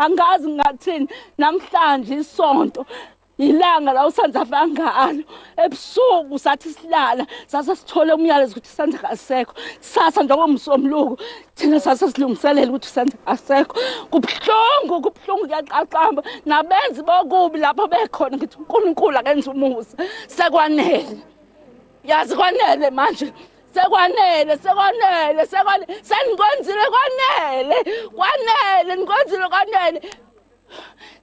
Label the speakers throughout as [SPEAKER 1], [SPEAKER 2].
[SPEAKER 1] Angazi ngathini namhlanje isonto ilanga la uSenzo afika ngalo ebusuku, sathi silala sase sithole umyalezo ukuthi uSenzo akasekho. Sasa njengomsombuluko thina sase silungiselela ukuthi uSenzo akasekho. Kubuhlungu, kubuhlungu, kuyaqaqamba. Nabenzi bokubi lapho bekhona, ngithi uNkulunkulu akenze umusa. Sekwanele, yazi kwanele manje, sekwanele, sekwanele, sekwanele, senikwenzile kwanele, kwanele, nikwenzile kwanele.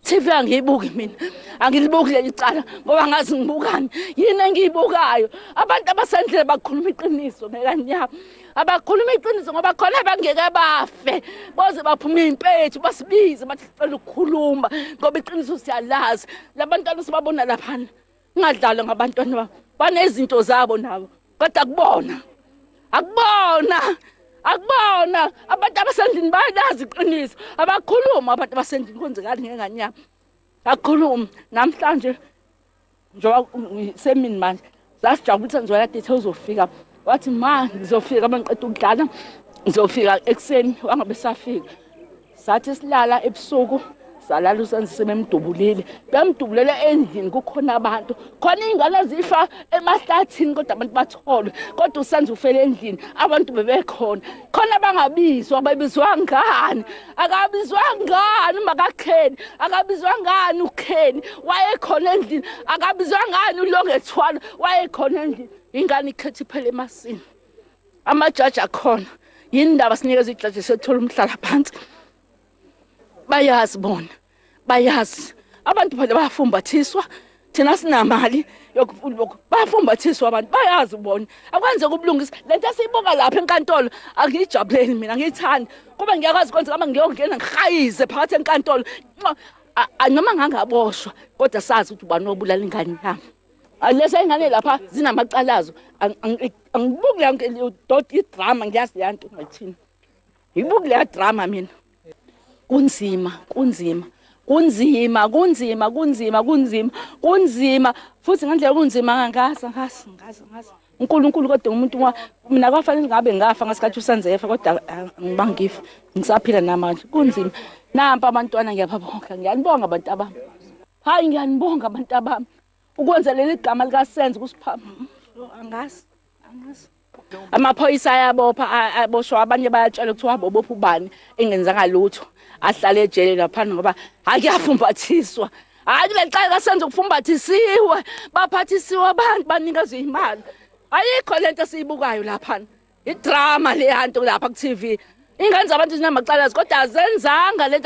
[SPEAKER 1] TV angiyibuki mina, angilibuki leli cala ngoba ngazi ngibukani, yini engiyibukayo. Abantu abasendlini bakhuluma iqiniso ngekani yabo, abakhuluma iqiniso ngoba khona bangeke bafe boze baphume impethu basibize bathi sicela ukukhuluma ngoba iqiniso siyalazi. Labantwana sibabona laphana, ngingadlalwa ngabantwana babo, banezinto zabo nabo, kodwa akubona, akubona, akubona. Abantu abasendlini bayalazi iqiniso, abakhuluma abantu abasendlini kwenzekani ngengane yabo, akhuluma. Namhlanje njengoba semini manje sasijabulisa nje kade ethe uzofika, wathi ma ngizofika mangiqeda ukudlala, ngizofika ekuseni, wangabe safika. Sathi silala ebusuku salala uSenzo sebemdubulile, bemdubulele endlini kukhona abantu khona, iy'ngane zifa emahlathini kodwa abantu batholwe, kodwa uSenzo ufele endlini abantu bebekhona khona, bangabizwa. Babizwa ngani? Akabizwa ngani uMakaKheni? Akabizwa ngani uKheni? Wayekhona endlini. Akabizwa ngani uLongethwalo? Wayekhona endlini. Ingane ikhetha iphele emasini, amajaji akhona. Yini ndaba sinikeza ijaji sethola umhlala phansi? Bayazi bona, bayazi abantu phela bayafumbathiswa, thina sinamali bayafumbathiswa abantu, bayazi bona. Akwenzeka ubulungisa. Lento esiyibuka lapha enkantolo angiyijabuleli mina, angiyithandi kuba ngiyakwazi kwenza kama ngiyongena ngihayize phakathi enkantolo noma ngangaboshwa, kodwa sazi ukuthi ubani obulala ingane yami. Lezi ingane lapha zinamacalazo, angibuki leyo idrama, ngiyazi leya nto ngayithini, ngibuki leya drama mina. Kunzima, kunzima, kunzima, kunzima, kunzima, kunzima, kunzima futhi ngendlela kunzima. Angazi, angazi, angazi, angazi. uNkulunkulu kodwa umuntu mina kwafanele ngabe ngafa ngasikhathi uSenzo efa, kodwa ngibangifa ngisaphila namanje. Kunzima. Nampa abantwana, ngiyababonga, ngiyanibonga abantu abami. Hayi, ngiyanibonga abantu abami ukwenza leli gama likaSenzo kusipha. Angazi, angazi. Amaphoyisa ayabopha, aboshwa abanye, bayatshela kuthiwa bobopha ubani engenzanga lutho, ahlale ejele laphana ngoba hayi kuyafumbathiswa. Hayi, kule cala kaSenzo kufumbathisiwe, baphathisiwe abantu, banikezwe imali. Ayikho lento esiyibukayo laphana, idrama leyanto lapha ku-TV. Ingane zabantu zinamacala kodwa azenzanga lento.